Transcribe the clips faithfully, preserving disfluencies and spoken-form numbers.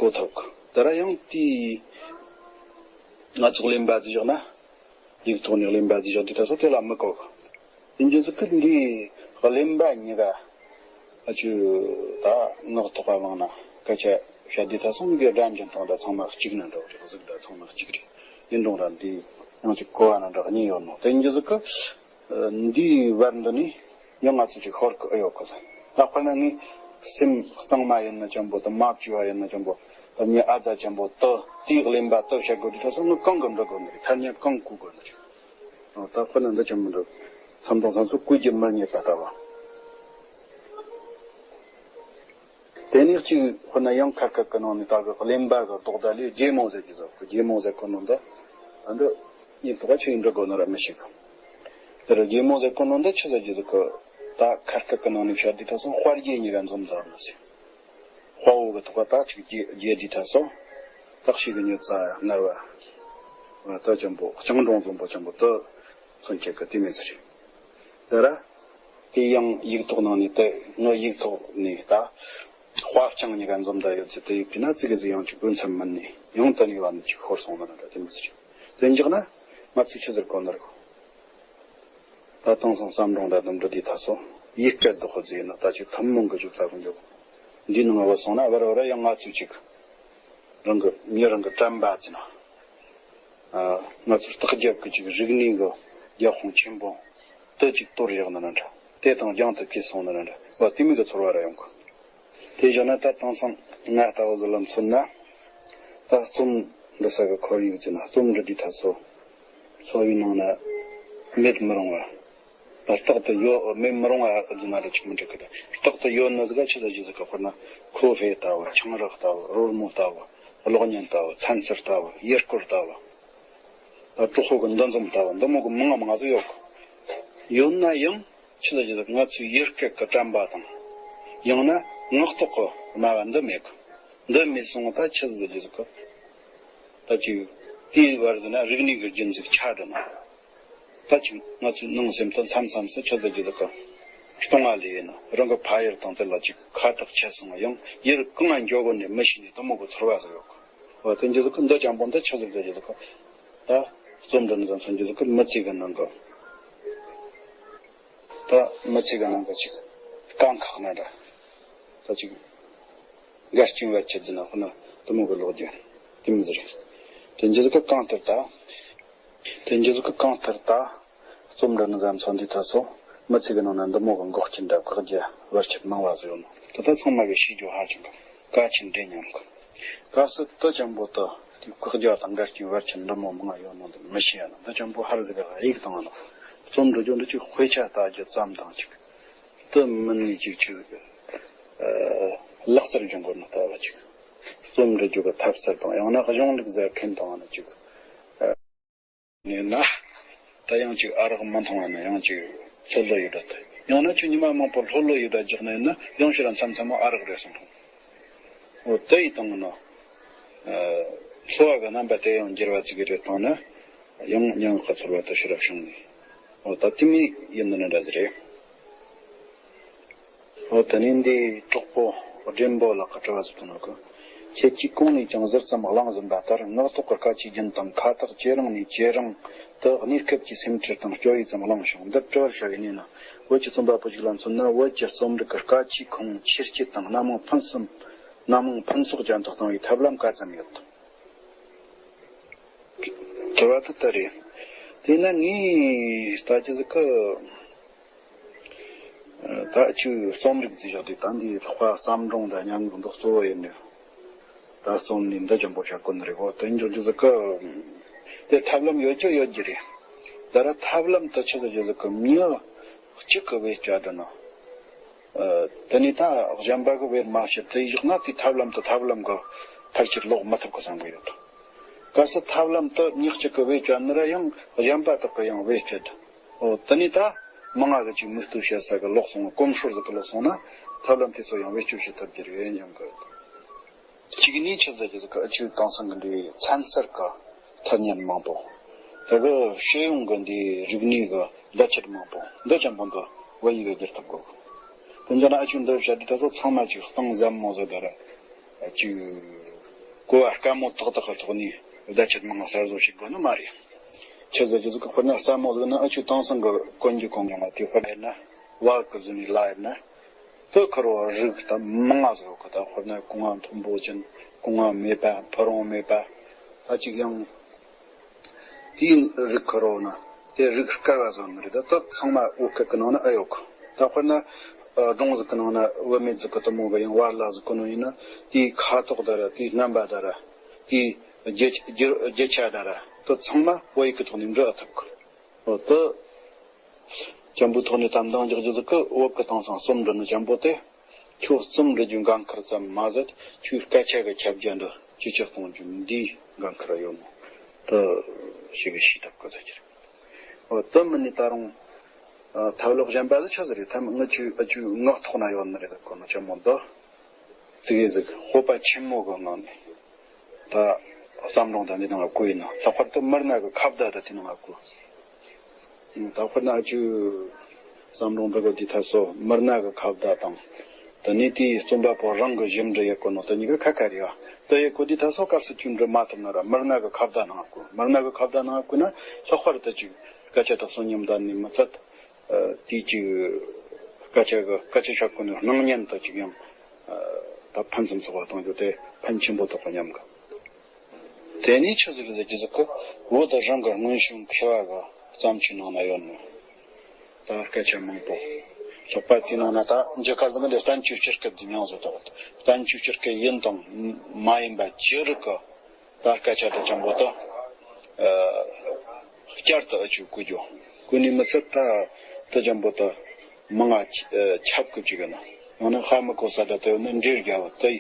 གོ་ཐུབ་གི། དེ་ར་ཡང་དེའི་ང་ཚོ་གླེན་པ་ཟིག་བཞག་ན། ཡིག་ཐོག་ནས་གླེན་པ་ཟིག་བཞག་དུས་ད་སོ་དེ་ལ་མི་གོ་གི། དེ་འཇི་ཟིག་གི་འདི་གླེན་པ་གཉིས་ཀ་ཨ་ཅུ་ད་ངག་ཐོག་ག་བླངས་ན་སྐད་ཆ་བཤད་དུས་ད་སོ་མི་གི་སྒྲ་འཇམ་ཐང་ད་ཚང་མ་གཅིག་ན་འདྲ་བོ་རེད། གཟུགས་ད་ཚང་མ་གཅིག་རེད། ཡིན་རུང་ར་འདི་ཡང་ཅིག་གོ་བ་ན་འདྲ་གཉིས་ཡོད་ནོ། དེ་འཇི་ཟིག་གི་འདིའི་བར་འདི་ནས་ཡང་ང་ཚོ་ཅིག་ཤོར་གི་ཨེ་ཡོད་གི་ཟེར། ད་དཔེར་ན་ངས་སེམས་གཙང་མ་ཡིན་ན་ཅན་པོ་དང་མ་བཅོས་པ་ཡིན་ན་ཅན་པོ་ད་ངས་ཨ་ཛ་ཅན་པོ་དུ་དེའི་གླེན་པ་དུ་བཤད་དགོས་དུས་ད་སོ་ངས་གང་གི་འབྲི་དགོས་ནི་རེད། ཐ་སྙད་གང་བཀོལ་དགོས་ནི་རེད། ད་དཔེར་ན་འདི་ཅན་མི་འདུག་མཚམས་དང་མཚམས་སུ་བཀོལ་རྒྱུ་མི་རྙེད་པ་ལྟ་བུ། དེ་ནས་གཅིག་དཔེར་ན་ཡང་ཁ་སྐད་ཀྱི་ནང་ནས་ད་གི་གླེན་པ་གི་ལྡོག་ཟླ་ལས་རྒྱལ་མོ་ཟེར་གྱི་ཟེར་གི། རྒྱལ་མོ་ཟེར་གོ་ནོ་འདི་ད་འདི་ཡིན་ཐོག་ཆི་ཡིན་འབྲི་དགོས་ནི་ར་མི་ཤེས་གི། དེ་རུ་རྒྱལ་མོ་ཟེར་གོ་ནོ་འདི་ཆི་ཟེར་གྱི་ཟེར་གི། ད་ཁ་སྐད་ཀྱི་ནང་ནས་བཤད་དུས་ད་སོ་དཔའ་རྒྱལ་གཉིས་ཀ་འཛོམས་ཟེར་ནི་ཟེར། དཔའ་བོ་གི་ཐོག་ད་ཅིག་རྒྱས་རྒྱས་དུས་ད་སོ་ད་ཤེས་གི་མྱུར་ཙ་ངར་བ་ད་ཅན་པོ་སྤྱང་གྲུང་འཛོམས་པོ་ཅན་པོ་ད་མཚོན་ཆེད་གི་དེ་མི་ཟེར། དེ་ར། དེ་ཡང་ཡིག་ཐོག་ནང་ནས་དེ་ངའི་ཡིག་ཐོག་ནས་ད། དཔའ་སྤྱང་གཉིས་ཀ་འཛོམས་ད་ཡོད་ཚེ་དེ་ཡིག་བྲིས་ན་ཙི་གེ་ཟིག་ཡང་ཅིག་འགོ་མཚམས་མིན་ནས་ཡང་དེ་ནས་བ་ནི་ཅིག་ཤོར་སོང་ན་འདྲ་དེ་མི་ཟེར། དེ་འཇོག་ན་ང་ཚོས་ཆི་ཟེར་གོ་ནི་རེད། ད་དེང་སང་བརྩམས་སྒྲུང་འདྲ་དུ་འབྲི་དུས་ད་སོ་ཡིག་སྐད་བདག་པོ་ཟེར་ན་ད་ཅིག་ཐུན་མོང་གི་ཅིག་ཚ་གི་འཇོག་འདིའི་ནང་བ་སོང་ན་བར་བར་ཡང་ང་ཚོས་ཅིག་རང་གི་མྱི་རང་གི་དྲན་པ་ཟེར་ན། ང་ཚོའི་ལྟག་རྒྱབ་ཀྱི་ཅིག་རིག་གནས་ཀྱི་རྒྱབ་དཔུང་ཆེན་པོ་དེ་ཅིག་གཏོར་བཞག་ནི་རེད་འདྲ། དེ་དང་རྒྱང་དུ་བསྐྱེད་སོང་ནི་རེད་འདྲ་བ་དེ་མིག་གི་ཚོར་བ་ར་ཡོང་གི། དེ་བཞག་ན་ད་དེང་སང་ང་ལྟ་བུ་ཟིག་ལ་མཚོན་ན། ད་རྩོམ་འབྲི་ས་གི་ཁོར་ཡུག་ཟེར་ན་རྩོམ་འབྲི་དུས་ད་སོ། འཚོ་བའི་ནང་ན་མེད་མི་རུང་བ། ད་རྟག་ཏུ་ཡོད་མེད་མི་རུང་བ་ཟེར་ན་ར་ཅིག་མི་འགྲིག་གི། ད་རྟག་ཏུ་ཡོད་ནི་ཟིག་ག་ཆི་ཟེར་རྒྱུ་ཟིག་ག་དཔེར་ན་ཁོ་ཧྥེ་ལྟ་བུ། ཆང་རག་ལྟ་བུ། རོལ་མོ་ལྟ་བུ། གློག་བརྙན་ལྟ་བུ། ཚན་རྩལ་ལྟ་བུ། ཡུལ་སྐོར་ལྟ་བུ། ད་གྲོགས་པོ་གི་འདུ་འཛོམས་ལྟ་བུ་འདི་མོ་གི་མང་ང་མང་ང་ཟིག་ཡོད་གི། ཡོད་ན་ཡང་ཆི་ཟེར་རྒྱུ་ཟིག་ང་ཚོའི་ཡུལ་སྐད་ཀྱི་དྲན་པ་དང་། ཡང་ན་ངག་ཐོག་གི་སྨྲ་བ་འདི་མེད་གི། འདི་མེད་སོང་ད་ཆི་ཟེར་རྒྱུ་ཟིག་གི། ད་ཅིག་དེའི་བར་ཟེར་ན་རིག་གནས་ཀྱི་རྒྱུན་ཟིག་ཆད་འགྲོ་ན། ད་ཅིག་ང་ཚོའི་ནང་སེམས་དུ་མཚམས་མཚམས་སུ་ཆི་ཟེར་རྒྱུ་ཟིག་གི། སྟོང་བ་ལས་ཡིན་ན་རང་གི་ཕ་ཡུལ་དང་དེ་ལ་ཅིག་ཁ་ཐག་ཆད་སོང་ཡང་ཡུལ་གང་ང་འགྱོ་དགོས་ནས་མི་ཤེས་ནས་དེ་མོ་གི་ཚོར་བ་ཟིག་ཡོད་གི། འོ་དེ་འདྲ་ཟིག་གི་འདི་ཅན་པོ་འདི་ཆི་ཟེར་རྒྱུ་ཟིག་གི། ད་རྩོམ་འབྲི་ནི་ཙམ་མཚོན་རྒྱུ་ཟིག་གི་མི་ཚེ་གི་ནང་གི། ད་མི་ཚེ་གི་ནང་གི་ཅིག་རྐང་ཁག་ན་འདྲ། ད་ཅིག་འགལ་རྐྱེན་བར་ཆད་ཟེར་ན་ཁོ་ན་དེ་མོ་གི་ལོག་རྒྱུ་དེ་མོ་ཟིག་རེད། དེ་འདྲ་ཟིག་གི་གང་ལྟར་ད། དེ་འདྲ་ཟིག་གི་གང་ལྟར་ད། རྩོམ་འབྲི་ནི་ཙམ་མཚོན་དུས་ད་སོ། མི་ཚེ་གི་ནང་ན་འདི་མོ་གི་འགོག་རྐྱེན་འདྲ་བཀག་རྒྱུ་བར་ཆད་མང་བ་ཟིག་ཡོད་ནོ། ད་ལྟ་ཚང་མ་གི་ཤེས་རྒྱུ་ཧ་ཅང་གི་གལ་ཆེན་འདྲ་སྙམ་གི། གལ་སྲིད་དེ་ཅན་པོ་དེ་དེ་བཀག་རྒྱུ་དང་འགལ་རྐྱེན་བར་ཆད་འདི་མོ་མང་ང་ཡོད་ནོ་འདི་མི་ཤེས་ཡ་ན་འདི་ཅན་པོ་ཧར་ཟིག་ག་གཡུག་བཏང་ནོ། རྩོམ་འབྲི་རྒྱུ་འདི་ཅིག་དཔེ་ཆ་ལྟ་རྒྱུ་ཙམ་དང་ཅིག་དེ་མིན་ནས་ཅིག་ཅིག་ལག་རྩལ་སྦྱོང་དགོས་ནོ་ལྟ་བུ་ཅིག་རྩོམ་འབྲི་རྒྱུ་གི་ཐབས་ཟེར་དང་ཡང་ན་གཞུང་ལུགས་ཟེར་མཁན་དང་ནི་ཅིག་ནས་ན། ད་ཡང་ཅིག་ཨ་རག་མ་འཐུང་བ་ན་ཡང་ཅིག་ལྷོད་ལྷོད་ཡོད་འདྲ་དེ། ཡང་ན་ཁྱོད་ཉི་མ་མང་པོ་ལྷོད་ལྷོད་ཡོད་འདྲ་རྒྱག་ནས་ན་ཡང་ཕྱིར་མཚམས་མཚམས་ཨ་རག་རེད་སོང་། འོ་དེ་ཡི་སྟེང་ན། འཚོ་བ་གི་རྣམ་པ་དེ་ཡང་འགྱུར་བ་ཅིག་རེད་བཏང་ན། ཡང་མྱི་ངག་གི་ཚོར་བ་དེ་ཕྱིར་བྱུང་ནས། འོ་ད་དེ་མི་ཡིན་ནི་འདྲ་ཟིག་རེད། འོ་དེ་ནས་འདི་གྲོགས་པོ་སྒྲེན་པོ་ལགས་ཀྱི་དྲི་བ་ཟིག་ཐོན་ནོ་གི། ཁྱེད་ཀྱིས་གོང་ནས་ཀྱང་ཟུར་ཙམ་གླེང་ཟིན་པ་ལྟར་ངག་ཐོག་གི་སྐད་ཆའི་རྒྱུན་དང་ཁ་ཐག་ཇེ་རིང་ནས་ཇེ་རིང་དུ་གནས་སྐབས་ཀྱི་སེམས་ཁྲལ་དང་སྐྱོ་ཡིད་ཙམ་གླེང་བྱུང་། འདིར་དྲི་བར་བྱ་བའི་གནས་ན། བོད་ཀྱི་རྩོམ་པ་པོ་ཞིག་ལ་མཚོན་ན་བོད་ཀྱི་རྩོམ་རིག་གི་སྐད་ཆའི་ཁུངས་ཆེར་སྐྱེད་དང་སྣ་མང་ཕུན་སུམ། སྣ་མང་ཕུན་ཚོགས་ཅན་དུ་གཏོང་བའི་ཐབས་ལམ་ག་ཙམ་ཡོད། དྲི་བ་དེ་ལྟར་རེད། དེས་ན་ངས་ལྟ་རྒྱུ་ཟིག་གི། ད་ཅིག་རྩོམ་རིག་ཟེར་བཞག་དུས་ད་འདི་ལྷག་པ་བརྩམས་སྒྲུང་དང་སྙན་ངག་འདི་གཙོ་བོ་ཡིན་ནོ། ད་རྩོམ་ནི་འདི་ཅན་པོ་བྱ་དགོས་ནི་རེད་གོ། དེ་འཇོག་རྒྱུ་ཟིག་གི། དེ་ཐབས་ལམ་ཡོད་རྒྱུ་ཡོད་རྒྱུ་རེད། ད་ར་ཐབས་ལམ་དེ་ཆི་ཟེར་རྒྱུ་ཟིག་གི་མྱི་གཅིག་གི་བེད་སྤྱད་འགྲོ་ནོ། དེ་ནས་ད་གཞན་པ་གི་བེད་མ་སྤྱད་དེ་བཞག་ན་དེ་ཐབས་ལམ་དེ་ཐབས་ལམ་གི་ཕལ་ཆེར་ལོག་མི་ཐུབ་གི་བསམ་གི་ཡོད། གལ་སྲིད་ཐབས་ལམ་དེ་མྱི་གཅིག་གི་བེད་སྤྱད་ན་ར་ཡང་གཞན་པ་དག་གི་ཡང་བེད་སྤྱད། འོ་དེ་ནས་ད་མང་ང་གི་ཅིག་མིག་ལྟོས་བྱེད་ས་གི་ལོག་སོང་། གོམས་སྲོལ་ཟིག་གི་ལོག་སོང་ན་ཐབས་ལམ་དེ་ཚོ་ཡང་བེད་སྤྱོད་བྱེད་ཐུབ་རྒྱུ་རེད་སྙམ་གི། གཅིག་ནས་ཆི་ཟེར་རྒྱུ་ཟིག་གི་ཨ་ཅིག་དེང་སང་གི་འདི་ཚན་རྩལ་གི་ཐ་སྙད་མང་པོ། དེ་གི་ཤེས་ཡོན་གི་འདི་རིག་གནས་གི་ལྡེ་ཆད་མང་པོ་འདི་ཅན་པོ་འདི་བོད་ཡིག་གི་བསྒྱུར་ཐུབ་དགོས། དེ་འདྲ་ན་ཨ་ཅིག་འདི་བྱ་དུས་ད་སོ་ཚང་མ་ཅིག་གཏིང་ཟབ་མོ་ཟིག་གི་ར་ཅིག་གོ་བ་དཀའ་མོ་ཏག་ཏག་གི་ཐོག་ནས་བརྡ་ཆད་མང་ང་གསར་བཟོ་བྱེད་དགོས་ནི་མ་རེད། ཆི་ཟེར་རྒྱུ་ཟིག་གི་དཔེར་ན་སླ་མོ་ཟིག་ན་ཨ་ཆུ་དེང་སང་གི་གོན་རྒྱུ་གོན་ཡོང་ང་དེ་དཔེར་ན་ཡིན་ན་བ་གི་བཟོས་ནས་ལ་ཡིན་ན། དེ་ཁར་བ་རིགས་ད་མང་ང་ཟིག་ཡོད་གི། ད་དཔེར་ན་གོང་ང་མཐོན་པོ་ཅན། གོང་ང་མེད་པ། ཕུ་རུང་མེད་པ། ད་ཅིག་ཡང་དེའི་རིགས་ཁར་བ་ན་དེ་རིགས་དཀར་བ་ཟིག་ནི་རེད། ད་དེ་ཚང་མ་བོད་སྐད་གི་ནང་ན་ཨེ་ཡོད་གི། ད་དཔེར་ན་ཨ་སྒྲུང་ཟིག་གི་ནང་ན་བུད་མེད་ཟིག་གི་དེ་མོ་གི་ཡང་བར་ལ་ཟིག་གོན་ནོ་ཡིན་ན་དེའི་ཁ་དོག་ད་ར། དེའི་རྣམ་པ་ད་ར། དེའི་རྒྱུ་རྒྱུ་རྒྱུ་ཆ་ད་ར། དེ་ཚང་མ་བོད་ཡིག་གི་ཐོག་ནས་འབྲི་ཨེ་ཐུབ་གི། འོ་དེ་ཅམ་བུའི་ཐོག་ནས་ད་འདང་རྒྱག་རྒྱུ་ཟིག་གི། བོད་གི་དེང་སང་རྩོམ་འབྲི་ནི་ཅམ་བུ་དེ། ཁྱོད་རྩོམ་འབྲི་རྒྱུའི་འགན་ཁུར་ཙམ་མ་ཟད་ཁྱོའི་སྐད་ཆ་གི་ཁྱབ་རྒྱ་འདི་ཇེ་ཆེར་གཏོང་རྒྱུ་འདིའི་འགན་ཁུར་ཡོད་ནོ། དེ་ཞིག་གི་ཤེས་ཐུབ་གི་ཟེར་རྒྱུ་རེད། འོ་དེ་མིན་ནས་ད་རུང་ཨ་ཐབས་ལོག་གཞན་པ་ཟིག་ཆི་ཟིག་རེད། ཐ་མ་ངི་ཆོའི་ཨ་ཆུའི་ངག་ཐོག་ན་ཡོད་ནི་རེད། དེ་གོ་ནོ་ཅམ་བུ་འདི་ཙི་གེ་ཟིག་སྤོབས་པ་ཆེན་མོ་གི་ངང་ནས། ད་བསམ་སྒྲུང་དང་འདི་ནང་ལ་བཀོད་ཡིན་ན། ལྷག་པར་དུ་མི་སྣ་གི་ཁ་བརྡ་དང་དེ་ནང་ལ་བཀོད། ད་དཔེར་ན་ཨ་ཆུ་བསམ་སྒྲུང་འབྲི་གོ་དུས་ད་སོ་མི་སྣ་གི་ཁ་བརྡ་དང་། དེ་ནས་དེའི་རྩོམ་པ་པོ་རང་གི་ཞིབ་འབྲི་ཡེད་གོ་ནོ་དེ་གཉིས་ཀ་ཁ་ཁ་རེད་ཨ། དེ་ཡེད་གོ་དུས་ད་སོ་སྐབས་སུ་ཆུ་འབྲི་མ་ཐུབ་ན་ར་མི་སྣ་གི་ཁ་བརྡ་ནང་བཀོད། མི་སྣ་གི་ཁ་བརྡ་ནང་བཀོད་ན་ལྷག་པར་དུ་ཅིག་སྐད་ཆ་དང་སོ་ཉམས་ལྡན་ནི་མི་ཚད། ཨ་དེའི་ཅིག་སྐད་ཆ་གི་སྐད་ཆ་བཤད་གོ་ནི་སྣང་བརྙན་དང་ཅིག་ཡང་ཨ་ད་ཕུན་སུམ་ཚོགས་པ་གཏོང་རྒྱུ་དེ་ཕན་ཆེན་པོ་ཐོགས་པ་སྙམ་གི། དེ་ནས་ཆི་ཟིག་རེད་ཟེར་རྒྱུ་ཟིག་གི། བོད་དུ་རང་གི་སྔོན་བྱོན་མཁས་པ་གི་བརྩམས་ཆོས་ནང་ན་ཡོད་ནོ། ད་སྐད་ཆ་མང་པོ་ལྷག་པར་དེའི་ནང་ན་ད་མཇལ་ཁ་ཟིག་གི་འདི་བསྟན་བཅོས་སྤྱིར་སྐད་འདི་མྱོང་བཟོ་ཐུབ། བསྟན་བཅོས་སྤྱིར་སྐད་ཡིན་དང་མ་ཡིན་པ་ཅི་རིགས་གི་ད་སྐད་ཆ་དེ་ཅམ་བུ་དེ་ཨ་བསྐྱར་དུ་ཨ་ཆུ་བཀོད་རྒྱུ། བཀོད་ནས་མི་ཚད་ད་དེ་ཅམ་བུ་དེ་མང་ང་ཆ་ཨ་ཁྱབ་གི་བཅུག་ཡོད་ནོ། ཡང་ན་ཧ་མི་གོ་ས་འདྲ་དེ་ཡོད་ན་འབྲེལ་རྒྱག་བ་དེ་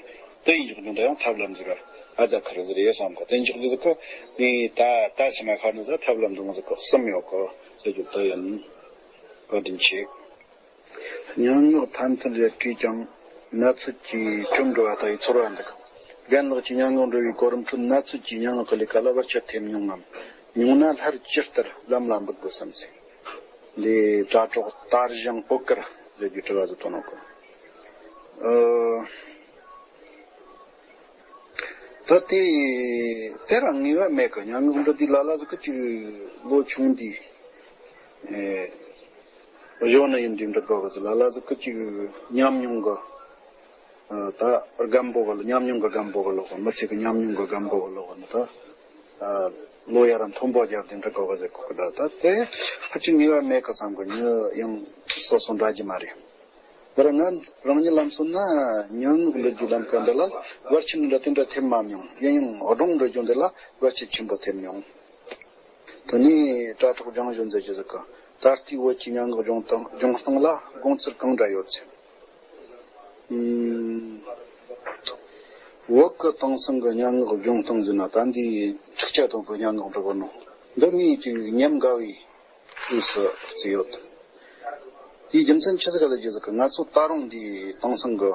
དེ་ཡིན་འཇོག་རྒྱུ་འདི་ཡང་ཐབས་ལམ་ཟིག་ག་ཨ་ཙ་ཁ་རུ་ཟིག་རེད་བསམ་གི། དེ་འཇོག་རྒྱུ་ཟིག་གི་ངས་ད་ད་ཕྱི་མ་ཁ་ནི་ཟ་ཐབས་ལམ་འདི་མོ་ཟིག་གི་གསུམ་ཡོད་གི་ཟེར་རྒྱུ་དེ་ཡིན། བཀའ་དྲིན་ཆེ། སྙན་ངག་ཐན་ཐུན་རེ་བྲིས་ཀྱང་ན་ཚོད་ཀྱིས་བཅོམ་འགྲོ་བ་ལྟ་བུའི་ཚོར་བ་འདུག་རྒན་ལགས་ཀྱིས་སྙན་ངག་འབྲི་བའི་གོ་རིམ་ཁྲོད་ན་ཚོད་ཀྱིས་སྙན་ངག་གི་ལས་ཀ་ལ་བར་ཆད་ཐེབས་མྱོང་ངམ། མྱོང་ན་སླར་ཇི་ལྟར་ལམ་ལ་འབུད་དགོས་བསམ་ཟེར། འདི་དྲ་གྲོགས་དར་ཞིང་འོད་དཀར་ཟེར་རྒྱུའི་དྲི་བ་ཟིག་བཏོན་ནོ་གི། ཨ། ད་དེ་དེ་རང་ངེས་པ་མེད་གི། སྙན་ངག་འབྲི་དུས་ལ་ལ་ཟིག་གི་ཅིག་ལོ་ཆུང་དུས། ཨེ། གཞོན་ནུ་ཡིན་དུས་འབྲི་དགོས་གི་ཟེར། ལ་ལ་ཟིག་གི་ཅིག་ཉམས་མྱོང་གི། ཨ། ད་རྒན་པོ་གི་ཉམས་མྱོང་གི་རྒན་པོ་གི་ལོག་གི། མི་ཚེ་གི་ཉམས་མྱོང་གི་རྒན་པོ་གི་ལོག་གི་ནི་ད། ཨ། ལོ་ཡར་མཐོན་པོ་རྒྱབ་སྟེ་འབྲི་དགོས་གི་ཟེར་གོ་གི། ད་ད་དེ་ཧ་ཅང་ངེས་པ་མེད་གི་བསམ་གི། མྱི་ཡང་སོ་སོ་འདྲ་རྒྱུ་མ་རེད། ད་ར་ང་རང་ཉིད་ལམ་སོང་ན་སྙན་ངག་འབྲི་རྒྱུའི་ལམ་ཁ་འདི་ལ་བར་ཆད་འདྲ་དེ་འདྲ་ཐེབས་མ་མྱོང་། ཡིན་ཡང་སྒྲུང་འབྲི་རྒྱུ་འདི་ལ་བར་ཆད་ཆེན་པོ་ཐེབས་མྱོང་། དེ་ནས་དྲ་གྲོགས་ལྗང་གཞོན་ཟེར་རྒྱུ་ཟིག་གིས་ད་ལྟའི་བོད་ཀྱི་སྙན་ངག་སྦྱོང་སྟངས་སྦྱོང་སྟངས་ལ་དགོངས་ཚུལ་གང་འདྲ་ཡོད་ཟེར། ཨུམ། བོད་ཀྱི་དེང་སང་གི་སྙན་ངག་སྦྱོང་སྟངས་ཟེར་ན་ད་འདི་འཁྲིག་ཆ་དོད་པོ་སྙན་ངག་འབྲི་གོ་ནོ་འདི་ངས་ཅིག་ཉམས་དགའ་བའི་དུས་སུ་བརྩིས་ཡོད། དེའི་རྒྱུ་མཚན་ཆི་ཟིག་ག་ཟེར་རྒྱུ་ཟིག་གི། ང་ཚོ་ད་རུང་འདི་དེང་སང་གི་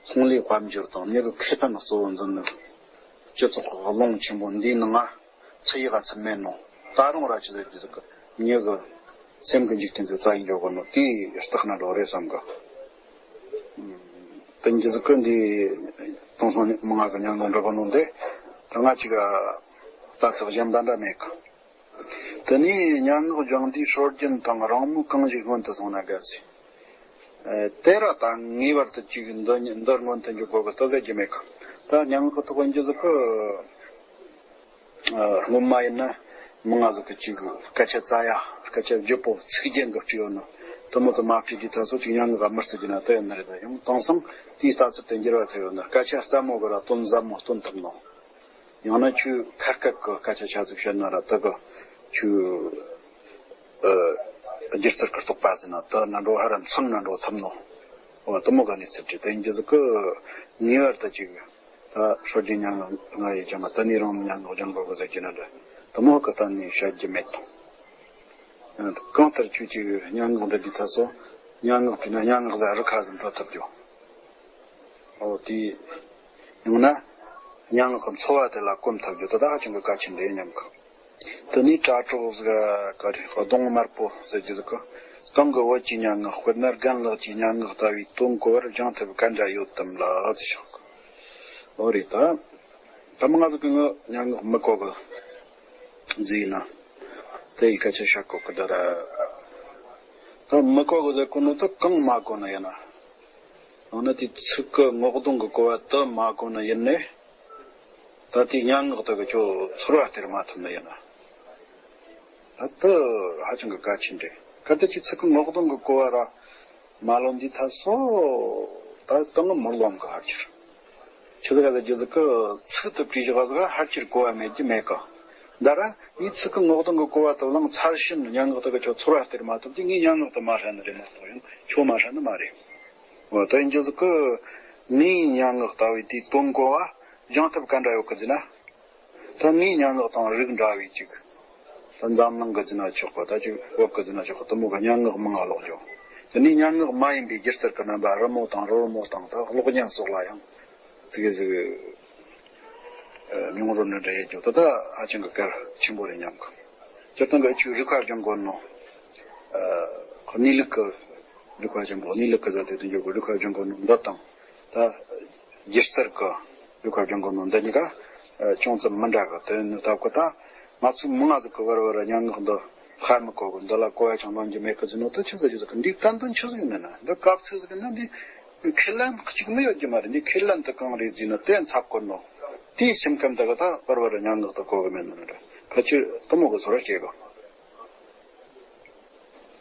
ཚོང་ལས་དཔལ་འབྱོར་དང་མྱི་གི་ཁེ་ཕན་གཙོ་བོ་འཛིན་ནི་སྤྱི་ཚོགས་ཀྱི་རླུང་ཆེན་པོ་འདིའི་ནང་ང་ཚུད་ཡི་ག་ཚུད་མེད་ནོ། ད་རུང་ར་ཆི་ཟེར་རྒྱུ་ཟིག་གི་མྱི་གི་སེམས་ཀྱི་འཇིག་རྟེན་དུ་རྩ་ཡི་འཇོག་གོ་ནོ་དེའི་རྟགས་ན་འགྲོ་རེད་བསམ་གི། དེ་འདྲ་ཟིག་གི་འདི་དེང་སང་མི་ང་གི་སྙན་ངག་འབྲི་གོ་ནོ་འདི་ད་ང་ཅིག་ལྟ་ཚུལ་གཞན་པ་འདྲ་མེད་གི། དེ་ནས་སྙན་ངག་སྦྱང་དུས་སྲོལ་རྒྱུན་དང་རང་མོས་གང་ཞིག་སྔོན་དུ་སོང་ན་དགའ་ཟེར། ཨ། དེ་ར་ད་ངེས་པར་དུ་ཅིག་འདི་འདི་སྔོན་དུ་འཇུག་དགོས་གི་ད་ཟེར་རྒྱུ་མེད་གི། ད་སྙན་ངག་གི་ཐོག་ཡིན་རྒྱུ་ཟིག་གི། ཨ། སྔོན་མ་ཡིན་ན་མི་ང་ཟིག་གིས་ཅིག་སྐད་ཆ་རྩ་ཡ་སྐད་ཆ་བརྗིད་པོ་ཚིག་རྒྱན་གི་བྲིས་ཡོད་ནོ། དེ་མོ་དེ་མ་བྲིས་དུས་ད་སོ་ཅིག་སྙན་ངག་ག་མི་སྲིད་རྒྱུ་ན་དེ་ཡིན་ནི་རེད། ད་ཡང་དེང་སང་དེའི་ལྟ་ཚུལ་དེ་འགྱུར་བ་ཐེབས་ཡོད་ནི། སྐད་ཆ་རྩ་མོ་གི་ར་དོན་ཟབ་མོ་སྟོན་ཐུབ་ནོ། ཡང་ན་ཁྱོས་ཁ་སྐད་ཀྱི་སྐད་ཆ་ཆ་ཟིག་བཤད་ན་ར་དེ་གི་ཁྱོས་ཨ་སྒྱུ་རྩལ་གྱི་རྟོག་པ་ཟེར་ན་དེ་ན་འགྲོ་ཧ་ར་མཚོན་ན་འགྲོ་ཐུབ་ནོ། འོ་དེ་མོ་ག་ནས་ཚུལ་བྲིས་དེ་ཡིན་རྒྱུ་ཟིག་གི། ངེས་པར་དུ་ཅིག་ད་སྲོལ་རྒྱུན་སྙན་ངག་ང་ཡི་སྦྱང་ང་ད་ནས་རང་སྙན་ངག་སྦྱང་དགོས་གི་ཟེར་རྒྱུ་ན་འདྲ་དེ་མོ་གི་གཏན་ནས་བཤད་རྒྱུ་མེད་དོ། གང་ལྟར་ཁྱོས་ཅིག་སྙན་ངག་འབྲི་དུས་ད་སོ་སྙན་ངག་བྲིས་ན་སྙན་ངག་ཟ་རི་ཁ་ཟིག་འགྲོ་ཐུབ་རྒྱུ། འོ་དེ། ཡང་ན། སྙན་ངག་གི་འཚོ་བ་དེ་ལ་གོམས་ཐུབ་རྒྱུ་དེ་དག་ཧ་ཅང་གི་གལ་ཆེན་རེད་སྙམ་གི། དེ་ནས་དྲ་གྲོགས་ཟིག་ག་རེ་གདོང་དམར་པོ་ཟེར་རྒྱུ་ཟིག་གིས། གང་གི་བོད་ཀྱི་སྙན་ངག་དཔེར་ན་རྒན་ལགས་ཀྱི་སྙན་ངག་ལྟ་བུའི་དོན་གོ་བར་སྦྱང་ཐུབ་ག་འདྲ་ཡོད་དམ་ལགས་ཟེར་ཞོག་གི། འོ་རེད་ད། ད་མང་ང་ཟིག་གི་ངི་སྙན་ངག་མི་གོ་གི་ཟིག་ཡིན་ན། དེ་ཡི་སྐད་ཆ་བཤད་གོ་གི་ད་ར། ད་མི་གོ་གི་ཟེར་གོ་ནོ་ད་གང་མ་གོ་ན་ཡིན་ན། ཡང་ན་དེ་ཚིག་གི་ངོ་གདོང་གི་གོ་བ་ད་མ་གོ་ན་ཡིན་ནས། ད་དེ་སྙན་ངག་ད་གི་ཁྱོད་ཚོར་བ་སྟེར་མ་ཐུབ་ན་ཡིན་ན། ད་ལྟ་ཧ་ཅང་གི་གལ་ཆེན་རེད། གལ་ཏེ་ཁྱོད་ཚིག་གི་ངོ་གདོང་གི་གོ་བ་ར་མ་ལོན་དུས་ད་སོ། ད་ལྟ་ངི་མོར་ལོན་གི་ཧར་ཆེར། ཆི་ཟིག་ག་ཟེར་རྒྱུ་ཟིག་གི་ཚིག་ཏུ་བྲིས་བཞག་ཟིག་ཧར་ཆེར་གོ་བ་མེད་རྒྱུ་མེད་གི། ད་ར་ངའི་ཚིག་གི་ངོ་གདོང་གི་གོ་བ་དུ་བླངས་ཚར་ཕྱིན་སྙན་ངག་དུ་གི་ཁྱོད་ཚོར་བ་སྟེར་མ་ཐུབ་རྒྱུ། ངའི་སྙན་ངག་དུ་མ་ཧྲ་ནི་རེད་མ་གཏོགས་ཡང་ཁྱོད་མ་ཧྲ་ནི་མ་རེད། འོ་ད་ཡིན་རྒྱུ་ཟིག་གི་ངའི་སྙན་ངག་ལྟ་བུའི་དེའི་དོན་གོ་བ་སྦྱང་ཐབས་ག་འདྲ་ཡོད་གི་ཟེར་ན། ད་ངའི་སྙན་ངག་དང་རིགས་འདྲ་བའི་ཅིག་ད་འཛམ་གླིང་གི་ཟེར་ན་ཆོག་གི། ད་ཅིག་བོད་གི་ཟེར་ན་ཆོག་གི། དེ་མོ་གི་སྙན་ངག་མང་ང་ཀློག་རྒྱུ། དེ་ནས་སྙན་ངག་མ་ཡིན་པའི་སྒྱུ་རྩལ་གི་རྣམ་པ་རི་མོ་དང་རོལ་མོ་དང་ད་གློག་བརྙན་སོགས་ལ་ཡང་ཙི་གེ་ཟིག་ཨ་མྱོང་རོལ་འདྲ་འདྲ་ཡེད་རྒྱུ་ད་ད་ཧ་ཅང་གི་གལ་ཆེན་པོ་རེད་སྙམ་གི། སྤྱིར་བཏང་གི་ཨ་ཆུ་རིག་པ་སྦྱང་དགོས་ནོ། ཨ་གནས་ལུགས་གི་རིག་པ་ཆེན་པོ་གནས་ལུགས་གི་ཟ་དེ་དུ་འཇོག་གི་རིག་པ་སྦྱང་དགོས་ནོ་འདི་དང་། ད་སྒྱུ་རྩལ་གི་རིག་པ་སྦྱང་དགོས་ནོ་འདི་གཉིས་ཀ་ཨ་ཅུང་ཙམ་མི་འདྲ་གི། དེ་ནི་ད་གི་ད་ང་ཚོ་མང་ང་ཟིག་གི་བར་བར་སྙན་ངག་འདི་ཧ་མི་གོ་གི། འདི་ལ་གོ་བ་ཅང་ལོན་རྒྱུ་མེད་གི་ཟེར་ནོ་ད་ཆི་ཟེར་རྒྱུ་ཟིག་གི། འདི་བསྟན་དོན་ཆི་ཟིག་ཡིན་ན་ན། འདི་སྐབས་ཚིག་ཟིག་ཡིན་ན་འདི་ཁས་ལེན་གཅིག་མི་ཡོད་རྒྱུ་མ་རེད། འདི་ཁས་ལེན་དུ་གང་རེད་ཟེར་ན་དེ་འཚབ་དགོས་ནོ། དེའི་སེམས་ཁམས་དག་ད་བར་བར་སྙན་ངག་ཏུ་གོ་གི་མེད་ན་ར་ཕལ་ཆེར་གཏི་མུག་གི་ཚོར་བ་སྐྱེ་གི།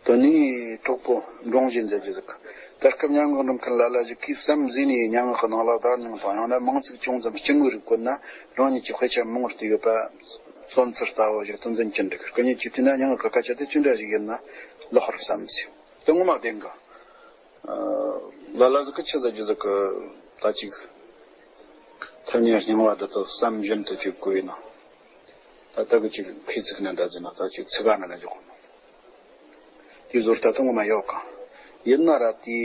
དེ་ནས་གྲོགས་པོ་འབྲོང་བཞིན་མཛད་རྒྱུ་ཟིག་ད་སྐབས་སྙན་ངག་འབྲི་མཁན་ལ་ལ་ཞིག་གིས་བསམ་གཟས་ནས་སྙན་ངག་གི་ནང་ལ་བརྡ་རྙིང་དང་ཡང་ན་མིང་ཚིག་ཅུང་ཙམ་སྐྱུ་ངོའི་རིགས་བཀོད་ན་རང་ཉིད་ཀྱི་དཔེ་ཆ་མང་བོར་བལྟས་ཡོད་པ་སོ་མཚར་ལྟ་བུ་ཞིག་ཏུ་འཛིན་གྱིན་འདུག་སྐུ་ཉིད་ཀྱིས་བལྟས་ན་སྙན་ངག་གི་སྐད་ཆ་དེ་ཅི་འདྲ་ཞིག་ཡིན་ན་ལོག་པར་བསམ་ཟེར། དེ་ངོ་མ་བདེན་གི། ལ་ལ་ཟིག་གི་ཆི་ཟེར་རྒྱུ་ཟིག་གི་ད་ཅིག་ཐ་སྙད་རྙིང་བ་འདི་ཚོ་བསམ་བཞིན་དུ་ཅིག་གོ་ཡིན་ན། ད་ལྟ་གི་ཅིག་མཁས་ཚིག་ནི་འདྲ་ཟིན་ན་ད་ཅིག་ཚིག་ག་ན་ན་འཇོག་གོ་ནོ། དེ་ཟོར་ད་ལྟ་ངོ་མ་ཡོད་ག་ཡིན་ན་ར་དེ་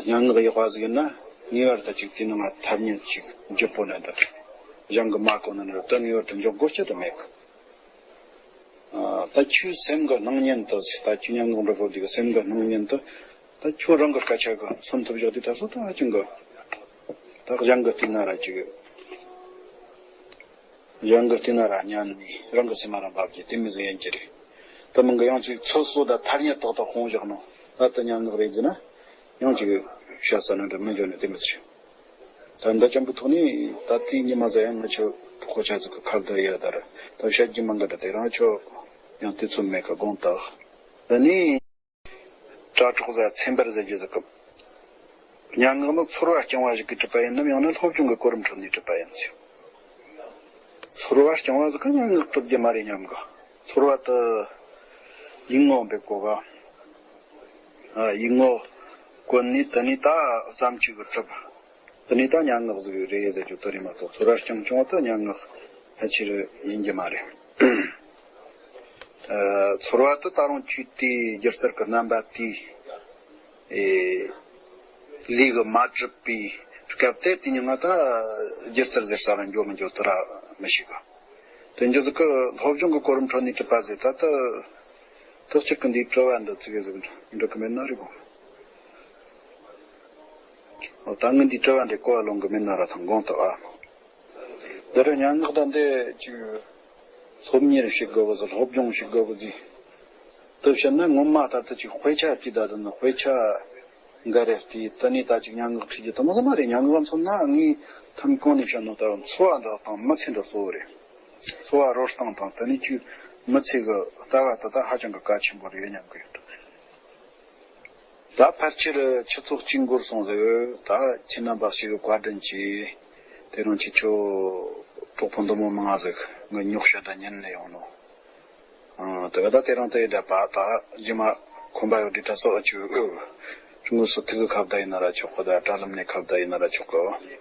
སྙན་ངག་ཡག་པ་ཟིག་ཡིན་ན་ངེས་པར་དུ་ཅིག་དེ་ནང་ང་ཐ་སྙད་ཅིག་ལྗིད་པོ་ནི་འདྲ། གཞན་གི་མ་གོ་ནི་འདྲ་ད་ངེས་པར་དུ་འཇོག་དགོས་ཀྱི་དུ་མེད་གི། ད་ཁྱོའི་སེམས་ཀྱི་སྣང་བརྙན་དུ་ཟེར། ད་ཁྱོའི་སྙན་ངག་འབྲི་བོ་འདི་གི་སེམས་ཀྱི་སྣང་བརྙན་དུ་ད་ཁྱོད་རང་གི་སྐད་ཆ་གི་མཚོན་ཐུབ་བཞག་དུས་ད་སོ་ད་ཧ་ཅང་གི་ད་གཞན་གི་བལྟས་ན་ར་ཅིག་གཞན་གི་བལྟས་ན་ར་སྙན་ནས་རང་གི་སེམས་མ་ར་འབབ་ཀྱི་དེ་མི་ཟིག་ཡིན་གྱི་རེད། དེ་མིན་གི་ཡང་ཅིག་ཚོད་སོ་ད་ཐ་སྙད་ཏག་ཏག་ཧོང་བཞག་ནོ། ད་ལྟ་སྙན་ངག་རེད་ཟེར་ན་ཡང་ཅིག་བཤད་ས་ནི་འདྲ་མི་འཇོག་ནི་དེ་མི་ཟིག་རེད། ད་འདི་ཅན་པོ་ཐོག་ནས་ད་ལྟའི་ཉི་མ་ཟ་ཡང་ང་ཆོ་གྲོགས་པོ་ཆ་ཟིག་གི་ཁ་བརྡ་ཡེད་ད་ར་ད་བཤད་རྒྱུ་མང་གི་འདྲ། དེ་རང་ཆོ་ཡང་དུས་ཚོད་མེད་གི་དགོངས་དག་ད་ནི་དྲ་གྲོགས་ཟ་ཚེ་འབར་ཟེར་རྒྱུ་ཟིག་གི་སྙན་ངག་ནི་ཚོར་བ་རྐྱང་བ་ཞིག་གིས་གྲུབ་པ་ཡིན་ནམ་ཡང་ན་སློབ་སྦྱོང་གི་གོ་རིམ་ཁྲོད་ནས་གྲུབ་པ་ཡིན་ཟེར། ཚོར་བ་རྐྱང་བ་ཟིག་གིས་སྙན་ངག་གྲུབ་རྒྱུ་མ་རེད་སྙམ་གི། ཚོར་བ་དེ་ཡིག་ངོ་འབེབས་དགོས་ག་ཡིག་ངོ་བཀོད་ནས་དེ་ནས་ད་བརྩམས་ཆོས་གི་གྲུབ། དེ་ནས་ད་སྙན་ངག་ཟིག་རེད་ཟེར་རྒྱུ་དེ་རེད་མ་གཏོགས་ཚོར་བ་རྐྱང་རྐྱང་བ་དེ་སྙན་ངག་ཕལ་ཆེར་ཡིན་རྒྱུ་མ་རེད། ཚོར་བ་དེ་ད་རུང་ཁྱོད་དེའི་སྒྱུ་རྩལ་གི་རྣམ་པ་དེའི་ལས་གི་མ་གྲུབ་པའི་སྐབས་དེ་དེ་ཉིན་ང་ད་སྒྱུ་རྩལ་ཟེར་ས་ལ་འགྱོ་མི་འགྱོ་དེ་ར་མི་ཤེས་གི། དེ་འཇོག་ཟིག་གི་སློབ་སྦྱོང་གི་གོ་རིམ་ཁྲོད་ནས་གྲུབ་པ་ཟེར་ད་ལྟ་ཐག་གཅོད་ཀྱི་འདིའི་དྲི་བ་འདི་ཙི་གེ་ཟིག་འགྲིག་གི་མེད་ན་རེད་གོ། འོ་ད་ངས་འདིའི་དྲི་བ་འདི་གོ་བ་ལོན་གི་མེད་ན་ར་ཐང་དགོངས་དག་ཨ། འདི་རུ་སྙན་ངག་དང་འདི་ཅིག་སློབ་གཉེར་བྱེད་དགོས་པ་ཟིག་སློབ་སྦྱོང་བྱེད་དགོས་པ་ཟིག་དེ་བཤད་ན་ངོ་མ་ལྟར་དུ་ཅིག་དཔེ་ཆ་བལྟས་ད་དུ་ནི་དཔེ་ཆ་འགའ་རེ་བལྟས་དེ་ནས་ད་ཅིག་སྙན་ངག་ཁྲིད་རྒྱུ་དེ་མོ་ཟིག་མ་རེད། སྙན་ངག་མཚོན་ན་ངས་ཐམ་གོང་ནས་བཤད་ནོ་ལྟར་འཚོ་བ་འདི་དང་མི་ཚེ་འདི་གཙོ་བོ་རེད། འཚོ་བ་རོལ་སྟངས་དང་དེ་ནས་ཁྱོད་མི་ཚེ་གི་ལྟ་བ་དེ་དག་ཧ་ཅང་གི་གལ་ཆེན་པོ་རེད་སྙམ་གི་ཡོད། ད་ཕལ་ཆེར་ཆུ་ཚོད་གཅིག་འགོར་སོང་ཟིག་ད་ཁྱེད་རྣམ་པ་ཞིག་གི་བཀའ་དྲིན་གྱིས་དེ་རིང་ཁྱེད་ཆོ་གྲོགས་པོ་འདི་མོ་མང་ང་ཟིག་ངའི་ཉོག་བཤད་དང་ཉན་ནས་ཡོང་ནོ། ཨང་། དེ་ག་ད་དེ་རིང་དེ་འདྲ་པ་ད་རྗེས་མ་ཁོམ་པ་ཡོད་དུས་ད་སོ་ཨ་ཆུ་ཨུ། དངོས་སུ་ཐུག་གི་ཁ་བརྡ་ཡིན་ན་ར་ཆོག་གི། ད་དྲ་ལམ་ནས་ཁ་བརྡ་ཡིན་ན་ར་ཆོག་གི།